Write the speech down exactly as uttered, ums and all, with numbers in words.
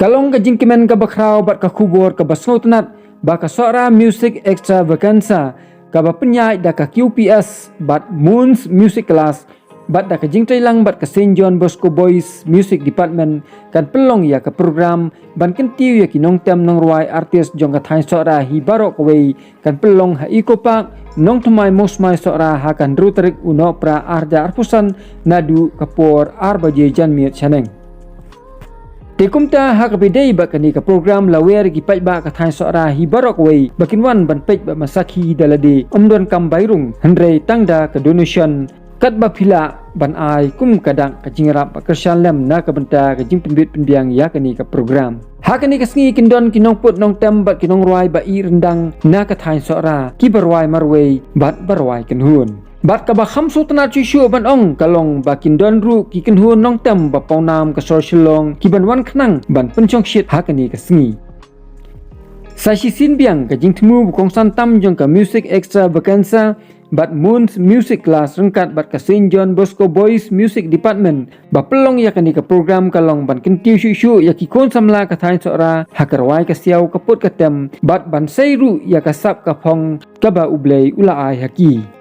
Ka long ka jingkmen kaba khraw bad ka khubor kaba sngewtynnat ba ka Sohra Music Extravaganza kaba pynïaid da ka Q P S bad Moons Music Class bad da ka jingtreilang bad ka Saint John Bosco Boys Music Department kan pynlong ïa ka program ban kyntiew ïa ki nongtem nongrwai artist jong ka thaiñ Sohra hi baroh kawei, kan pynlong ha Eco Park, Nongthymmai Mawsmai Sohra ha ka hynriew tarik u Nohprah ar hajar arphew san naduh ka por ar baje janmiet shaneng. Te kumta ha kaba ïadei bad kane ka program la wer ïa ki paidbah ka thaiñ Sohra hi baroh kawei ba kin wan ban peit bad ban sakhi da lade, ym don kam bai rung hynrei tang da ka donation katba phi lah ban ai kum ka dak ka jingïarap ba kyrshan lem na ka bynta ka jingpynbit pynbiang ïa kane ka program. Ha kane ka sngi kin don ki nongput nongtem bad ki nongrwai ba ïeit ryndang na ka thaiñ Sohra, kiba rwai marwei bad ba rwai kynhun. Bad kaba kham sngewtynnat shuh shuh ban ong ka long ba kin don ruh ki kynhun nongtem ba pawnam ka sor Shillong kiban wan khnang ban pynshongshit ha kane ka sngi. Sa shisien biang ka jingthmu ba kongsan tam jong ka Music Extravaganza bad Moons Music Class ryngkat bad ka Saint John Bosco Boys Music Department ba pynlong ïa kane ka program ka long ban kyntiew shuh shuh ïa ki khun samla ka thaiñ Sohra ha ka rwai ka siaw, ka put ka tem bad ban sei ruh ïa ka sap ka phong kaba U Blei u la ai ha ki.